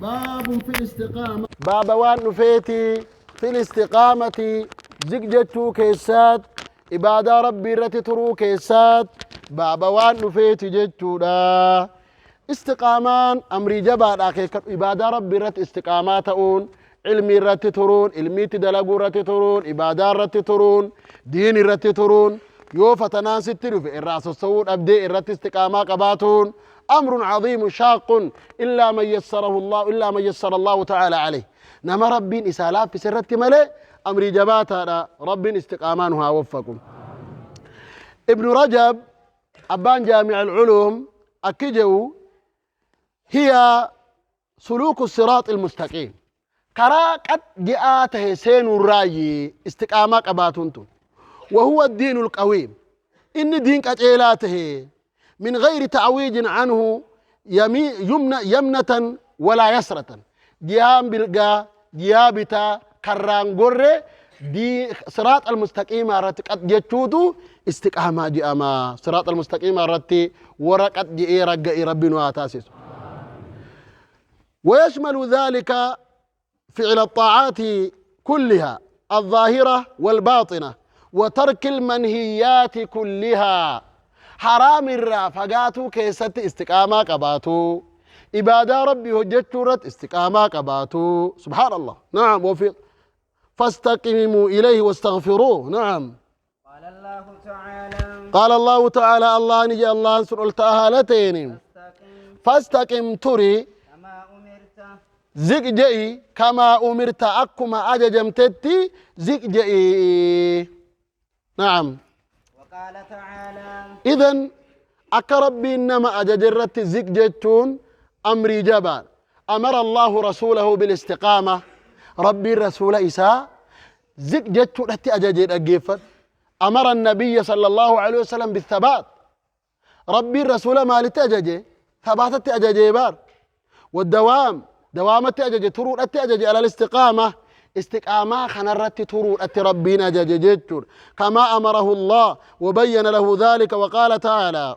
باب في الاستقامة. Baaba waan dhufeeti في الاستقامة, ziq jechuu keessaat, ibaadaa Rabbii irratti turuu keessaat baaba waan dhufeeti jechuudha. Istiqaamaan amrii jabaadha. Keekkadhu, ibaadaa Rabbii irratti istiqaamaa ta'uun, ilmii irratti turuun, ilmiitti dalaguu irratti turuun, ibaadaa irratti turuun, diin irratti turuun, yoo fatanaan sitti dhufe irraa sossowuu dhabdee irratti istiqaamaa qabaatuun أمر عظيم شاق إلا من يسره الله، إلا من يسر الله تعالى عليه. Nama Rabbiin isaa laaffise irratti malee amrii jabaataadha. Rabbiin istiqaamaa nu haa waffaqu. Ibnu Rajab, abbaan Jaamic Alculuum, akki jedhu: هي سلوك الصراط المستقيم, karaa qad je'aa tahe seenuu raayyi istiqaamaa qabaatuun tun, وهو الدين القويم, inni diin qaceelaa tahe, من غير تعويج عنه يمنة ولا يسرة, jihaan bilgaa jihaa bitaa karraan gorre, صراط المستقيم irratti qad jechuutu istiqaamaa je'ama. صراط المستقيم irratti warra qad je'ee ragga'e Rabbi nu haa taasisu. ويشمل ذلك فعل الطاعات كلها الظاهرة والباطنة وترك المنهيات كلها. حرام irraa fagaatuu keessatti istiqaamaa qabaatu, ibaadaa Rabbii hojjechuu irratti istiqaamaa qabaatu. سبحان الله. نعم, وفي فاستقيموا إليه واستغفروه. نعم. قال الله تعالى: قال الله تعالى, الله نجي الله سن هالتين: فاستقم. فاستقم, turi. كما أمرت. Ziq je'i, كما أمرت, akkuma ajajamtetti ziq je'i. نعم. وقال تعالى: إذن akka Rabbiin nama ajaje irratti ziq jechuun amrii jabaa. أمر الله رسوله بالاستقامة. Rabbiin rasuula isaa ziq jechuudhatti ajaje. Dhaggeeffadhu, أمر النبي صلى الله عليه وسلم بالثبات. Rabbiin rasuula maalitti ajaje? Thabaatatti ajaje baar, والدوام, dawaamatti ajaje, turuudhatti ajaje, على الاستقامة, istiqaamaa kanarratti turuudhatti Rabbiin ajaje jechuudha. كما أمره الله وبين له ذلك. وقال تعالى: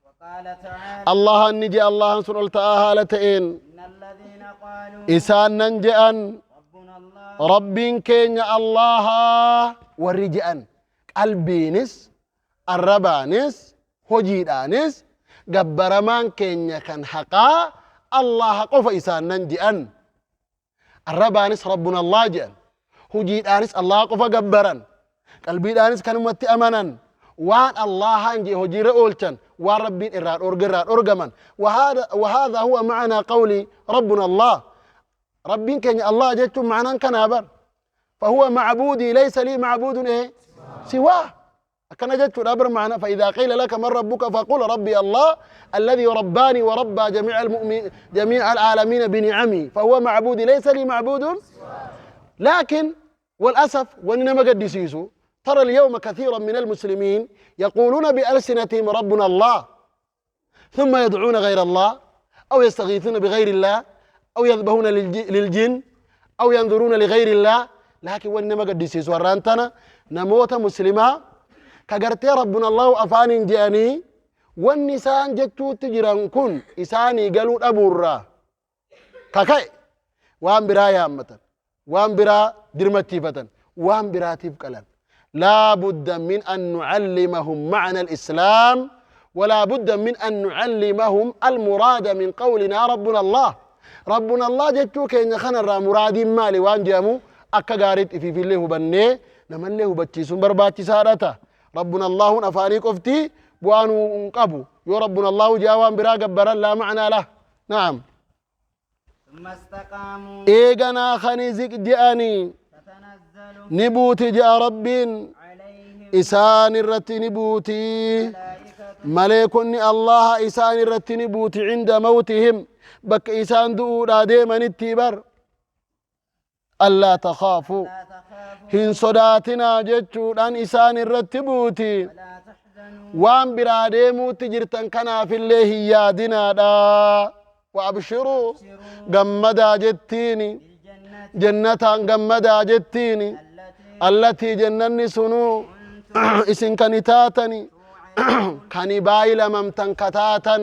وقال تعالى: الله نجي الله sun ol ta'aa haala ta'een: إن الذين قالوا isaan nan je'an: ربنا الله. Rabbiin keenya Allaha warri je'an, qalbiinis arrabaanis hojiidhaanis gabbaramaan keenya kan haqaa Allaha qofa isaan nan je'an, arrabaanis ربنا الله je'an, hojiidhaanis Allaha qofa gabbaran, qalbiidhaanis kanumatti amanan, waan Allahan je hojiirra oolchan, waan Rabbiin irraa dhorge irraa dhorgaman. وهذا هو معنى قول ربنا الله. Rabbiin keenya Allah jechuun معنaan kanaa bar. فهو معبودي ليس لي معبود إيه سواه. akkana jechuudha bar معنى. فإذا قيل لك من ربك فقل ربي الله الذي رباني وربى جميع المؤمن جميع العالمين بنعمه، فهو معبودي ليس لي معبود. لكن والأسف وإنما قد سيسو، ترى اليوم كثيرا من المسلمين يقولون بألسنتهم ربنا الله، ثم يدعون غير الله أو يستغيثون بغير الله أو يذبحون للجن أو ينذرون لغير الله. لكن وإنما قد سيسو warraantana namoota muslimaa ka gartee ربنا الله afaaniin je'anii, wanni isaan jechuutti jiran kun isaanii galuu dhabuurraa kaka'e waan biraa yaammatan, waan biraa dirmachiifatan, waan biraatiif qalan. لا بد من أن نعلمهم معنى الإسلام، ولا بد من أن نعلمهم المراد من قولنا ربنا الله. ربنا الله jechuu keenya kanarraa muraadiin maali waan jedhamu akka gaariitti ifiifillee hubannee namallee hubachiisuun barbaachisaadha ta'a. ربنا الله afaanii qofti bu'aan hin qabu yoo ربنا الله jaa waan biraa gabbaran لا معنى له. نعم. ثم استقاموا. Eeganaa kani ziq je'anii تتنزل ni buuti je'a Rabbiin عليهم isaan irratti ni buuti الملائكة. Maleekonni Allaha isaan irratti ni buuti, عند موتهم, bakka isaan du'uudhaa deemanitti bar. ألا تخافوا لا تخافوا hin sodaatinaa jechuudhaan isaan irratti buuti. ولا تحزنوا Waan biraa deemuutti jirtan kanaafillee hin yaadinaadha. وأبشروا, gammadaa jettiini. بالجنة Jannataan gammadaa jettiini. التي التي, jannanni sunuu isin kani taatani, kani baayilamamtan kataatan,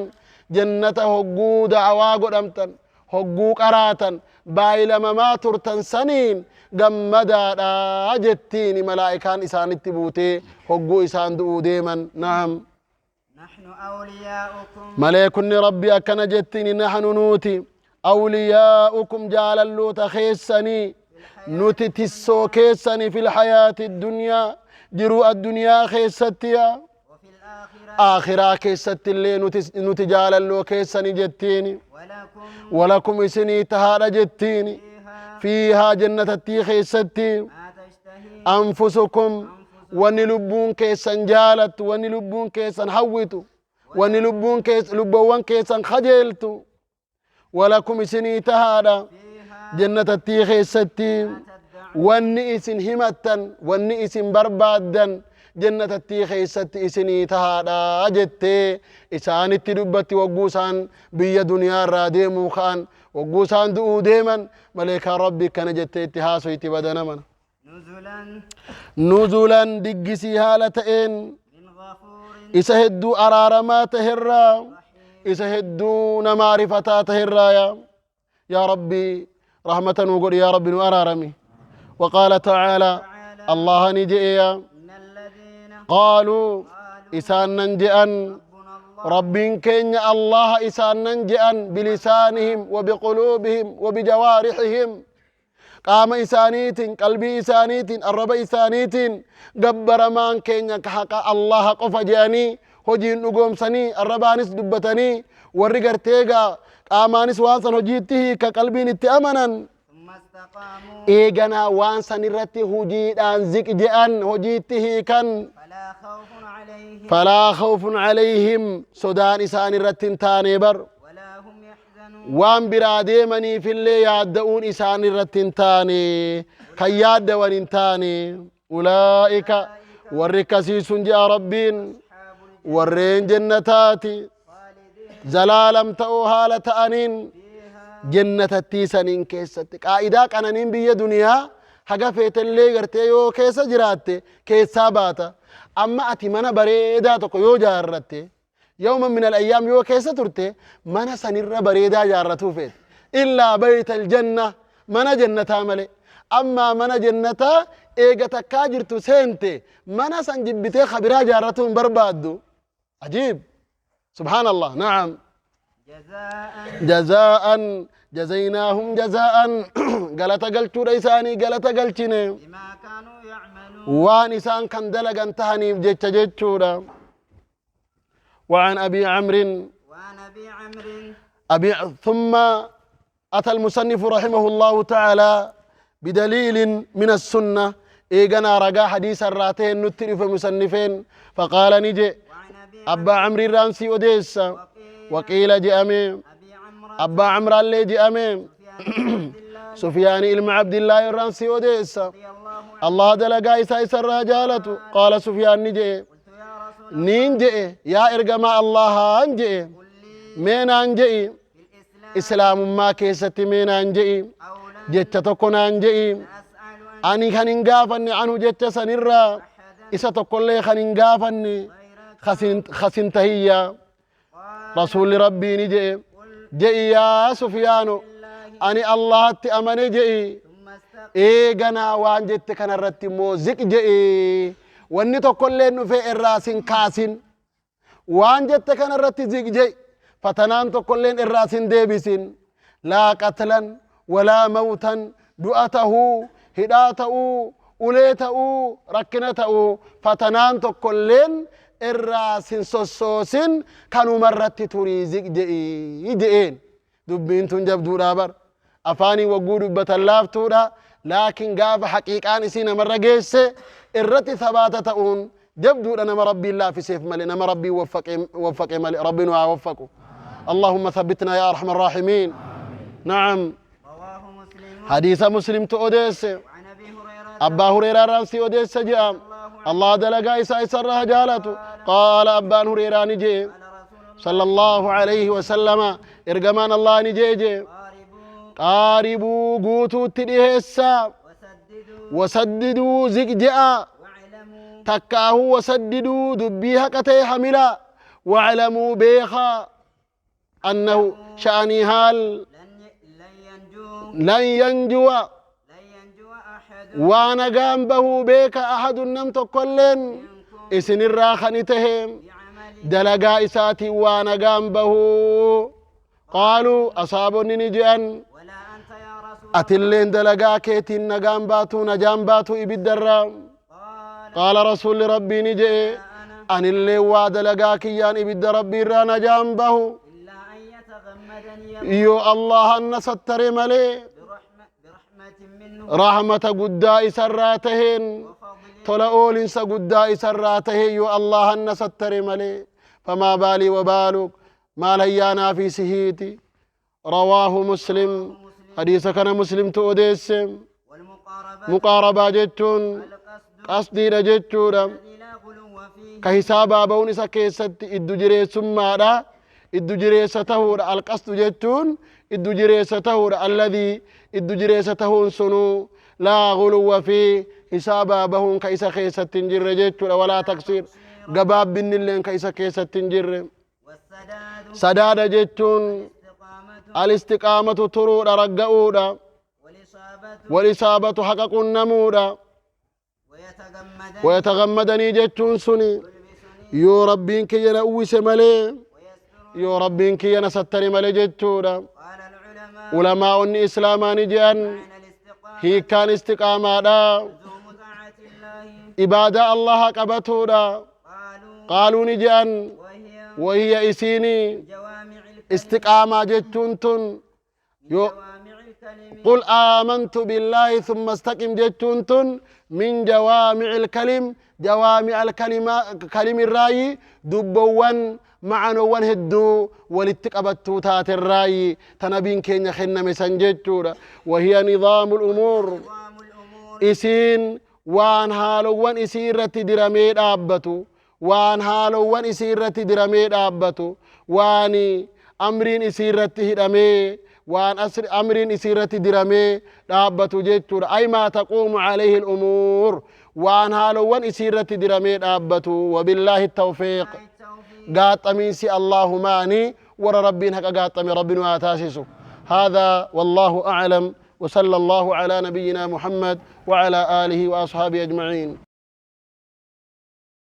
jannata hogguu da'awaa godhamtan. Hogguu qaraatan baay'ilamamaa turtan saniin gammadaadha jettiin malaa'ikaan isaanitti buutee hogguu isaan du'uu deeman. Naam. نحن أولياؤكم. Maleekunni rabbi akkana jettiin: نحن nuuti, أولياؤكم jaalalloota keessanii, nuti tissoo keessanii, في الحياة الدنيا jiruu addunyaa keessattiya وفي الآخرة. Aakhiraa keessatti illee nuti jaalalloo keessanii jettiin. ولكم ولكم isinii tahaadha jettiin فيها فيها jannatattii keessatti ما تشتهي أنفسكم wanni lubbuun keessan jaalattu, wanni lubbuun keessan hawwitu, wanni lubbuun keessa lubboowwan keessan kajeeltu, ولكم isinii tahaadha فيها jannatattii keessatti ما تدعون wanni isin himattan, wanni isin barbaaddan jannatattii keessatti isinii tahaadha jettee isaanitti dubbatti. Wagguu isaan biyya duniyaa irraa deemuu ka'an, wagguu isaan du'uu deeman, maleekaan rabbi akkana jettee itti haasoyti badanamana. نزلا نزلا diggisii haala ta'een من غفور isa hedduu araaramaa taherraa, isa hedduu nama arifataa taherraa. Yaa rabbi, rahmata nuu godhi, yaa rabbi nu araarami. وقال تعالى الله نجئ إن الذين قالوا قالوا إسانا جئن ربنا الله ربين كين الله إسانا جئن بلسانهم وبقلوبهم وبجوارحهم qaama isaaniitiin, qalbii isaaniitiin, arraba isaaniitiin gabbaramaan keenya ka haqa Allaha qofa je'anii hojiin dhugoomsanii, arrabaanis dubbatanii, warri garteegaa qaamaanis waan san hojiitti hiika, qalbiin itti amanan. ثم استقاموا Eeganaa waan san irratti hojiidhaan ziq je'an, hojiitti hiikan. فلا خوف عليهم فلا خوف عليهم sodaan isaan irratti hin taane bar ولا هم يحزنون waan biraa deemaniifillee yaadda'uun isaan irratti hin taane, kan yaaddawan hin taane. أولئك warri akkasii sun je'a rabbiin أصحاب الجنة warreen jannataati خالدين zalaalam ta'uu haala ta'aniin فيها jannatattii saniin keessatti. Qaa'idaa qananiin biyya duniyaa haga feetellee gartee yoo keessa jiraatte keessaa baata. Amma ati mana bareedaa tokko yoo jaarratte, يوما من الأيام yoo keessa turte, mana sanirra bareedaa jaarratuu feete. إلا بيت الجنة mana jannataa male. Ammaa mana jannataa eega takkaa jirtu seente, mana san jibbitee kabiraa jaarratuu hin barbaaddu. عجيب، سبحان الله، نعم. جزاء جزاء جزيناهم جزاء galata galchuudha isaanii galata galchine بما كانوا يعملون waan isaan kan dalagan tahaniif jecha jechuudha. وعن أبي عمرو وعن أبي عمرو أبي ثم أتى المصنف رحمه الله تعالى بدليل من السنة. إيغنا رقا حديث الراتين نترف مصنفين، فقال نجي وعن أبي أبا عمرو الرانسي أديس وقيل وقيل جأمي أبي عمرو أبا عمرو اللي جأمي سفيان بن عبد الله سفيان إلما عبد الله الرانسي أديس رضي الله عنه الله دلقا إسا إسر جالته. قال سفيان نجي قلت يا رسول الله نين جئ يا إرقما الله أنجئ قل لي مين أنجئ في الإسلام إسلام ما كيست مين أنجئ قولا jecha tokko naan je'i لا أسأل عن ani kan hin gaafanne عنه jecha sanirraa أحدا isa tokkollee kan hin gaafanne غيرك kasin tahiyya. قال Rasuulli rabbii ni je'e قل je'i yaa Sufyaano بالله ani Allahatti amane je'i. ثم استقم Eeganaa waan jette kanarratti immoo ziq je'i, wanni tokkollee dhufee irraa sin kaasin. Waan jette kanarratti ziq je'i, fatanaan tokkolleen irraa sin deebisin. لا قتلا ولا موتا du'a ta'uu, hidhaa ta'uu, ulee ta'uu, rakkina ta'uu, fatanaan tokkolleen irraa sin sossoosin, kanumarratti turii ziq je'i je'een. Dubbiin tun jabduudha bar. Afaanii wagguu dubbatan laaftuudha, laakiin gaafa haqiiqaan isii namarra geesse irratti sabaata ta'uun jabduudha. Nama rabbiin laafiseef male, nama rabbiin waffaqe male. Rabbi nu haa waffaqu. اللهم ثبتنا يا أرحم الراحمين. نعم. رواه مسلم. حديث مسلم تؤديس. وعن أبي هريرة أبا هريرة رانسي أوديس جاء الله دلقا إسا إسرها جالته. قال أبان هريرة نجي قال رسول الله صلى الله عليه وسلم إرقمان الله نجي جي قاربوا قاربوا قوتوا تدهسا وسددوا وسددوا زق جاء واعلموا تكاه وسددوا دبيها قتي حملا واعلموا بيخا أنه شأني هال لن Lan yanjuwa waa nagaan bahuu beeka ahadun nam tokkoilleen isinirraa kani tahe dalagaa isaatiin waa nagaan bahuu. Qaaluu asaabonni ni je'an atilleen dalagaa keetiin nagaan baatuu najaan baatuu ibiddarraa. Qaala rasuulli rabbii ni je'e anillee waa dalagaa kiyyaan ibidda rabbiirraa najaan bahu yoo Allahan na sattare malee rahmata guddaa isarraa taheen tola oolinsa guddaa isarraa taheen yoo Allahan na sattare malee. Famaa baalii wabaaluk maal hayyaanaa fi sihiiti. Rawaahu Muslim, hadiisa kana Muslimtu odeesse. Muqaarabaa jechuun qasdiidha jechuudha, ka hisaabaa ba'uun isa keessatti iddu jireessummaadha, iddu jireessa tahuudha. Alqasdu jechuun iddu jireessa tahuudha. Alladhii iddu jireessa tahuun sunuu laa guluwwa fi hisaabaa bahuun ka isa keessatti hin jirre jechuudha, walaa taqsiir gabaabbinni ka isa keessatti hin jirre. Sadaada jechuun alistiqaamatu turuudha, ragga'uudha. Walisaabatu haqa qunnamuudha. Wayatagammadanii jechuun suni yoo rabbiin kiyya na uwwise malee, yoo rabbiin kiyya na sattare malee jechuudha. Ulamaa'onni islaamaa ni je'an hiikkaan istiqaamaadha ibaadaa Allaha qabatuudha. Qaaluu ni je'an wahiya isiini istiqaamaa jechuun tun yoo قل آمنت بالله ثم استقم جتون تن من جوامع الكلم، جوامع الكلمة كلم الرأي دبوان معنوان هدو ولتقبتو تات الرأي تنبين كين خنا مسنجتورا. وهي نظام الأمور إسين وان هالوان إسيرة درامي أبتو وان هالوان إسيرة درامي أبتو واني أمرين إسيرة هدامي وان أسر أمرين إسيرة درامي dhaabbatu jechuudha. Ay maa taquumu calayhi الأumuur waan haalowwan isiirratti diramee dhaabbatu. Wabillaahi tawfiiq, gaaxamiinsi Allahumaani warra rabbiin haqa gaaxame rabbi nu haa taasisu. هذا والله أعلم، وصلى الله على نبينا محمد وعلى آله وأصحابه أجمعين.